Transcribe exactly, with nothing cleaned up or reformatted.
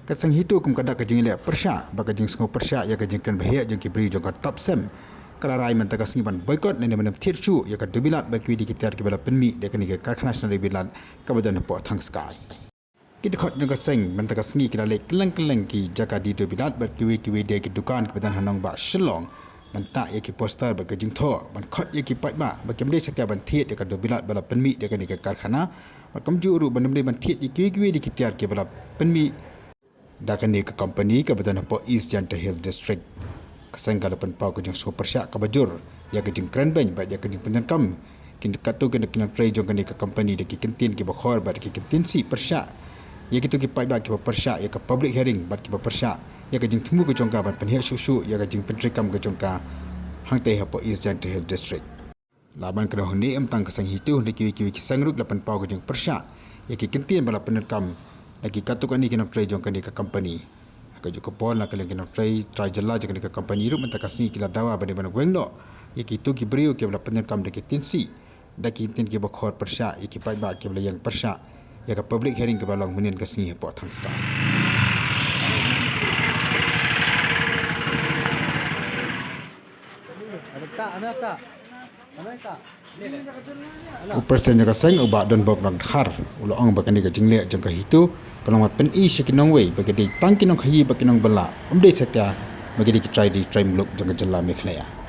Ka seng HITO kum ka dak ka jingleh pyrshah bad ka jingsngew pyrshah ïa ka jingkren bha jong ki briew jong ka TAPSEM, ka la rai mynta ka sngi ban boycott ne ban thied shuh ïa ka dewbilat bad kiwei de ki tiar kiba la pynmih da kane ka karkhana shna dewbilat kaba don hapoh Thangskai. Ki dkhot jong ka seng mynta ka sngi ki la leit kylleng kylleng ki jaka die dewbilat bad kiwei kiwei de ki dukan kiba don ha nongbah Shillong ban tah ïa ki poster bad ka jingthoh ban khot ïa ki paidbah ba kim dei satia ban thied ïa ka dewbilat ba la pynmih da kane ka karkhana, bad kumjuh ruh ban ym dei ban thied ïa kiwei kiwei de ki tiar kiba la pynmih da kane ka company kaba don hapoh East Jaintia Hills District. Ka seng ka la pynpaw ka jingsngew pyrshah kaba jur ïa ka jingkren beiñ bad ïa ka jingpyndonkam kin katto katne ki nongtrei jong kane ka company da ki kyntien kiba khor bad ki kyntien sih pyrshah ïa kito ki paidbah kiba pyrshah ïa ka public hearing bad kiba pyrshah ïa ka jingthmu ka jong ka ban pynheh shuh shuh ïa ka jingpyntreikam ka jong ka hangtei hapoh East Jaintia Hills District. La ban kdew hangne, ym tang ka seng HITO, hynrei kiwei kiwei ki seng ruh la pynpaw ka jingpyrshah ïa ki kyntien ba la pyndonkam da ki katto katne ki nongtrei jong kane ka company. Ha kajuh ka por, na ka liang ki nongtrei trai jylla jong kane ka company ruh mynta ka sngi ki la dawa ban dei ban weng noh ïa kito ki briew kiba la pyndonkam da ki kyntien sih, da ki kyntien kiba khor pyrshah ïa ki paidbah kiba la ïeng pyrshah ïa ka public hearing kaba long mynhynnin ka sngi hapoh Thangskai. U President jong ka seng, u Bah Donbok Nongdkhar, u la ong ba kane ka jingleh jong ka HITO ka long ban pyni sha ki nongwei ba ki dei tang ki nongkhaïi bad ki nongbylla, ym dei satia ba ki dei ki trai die trai muluk jong ka jylla Meghalaya.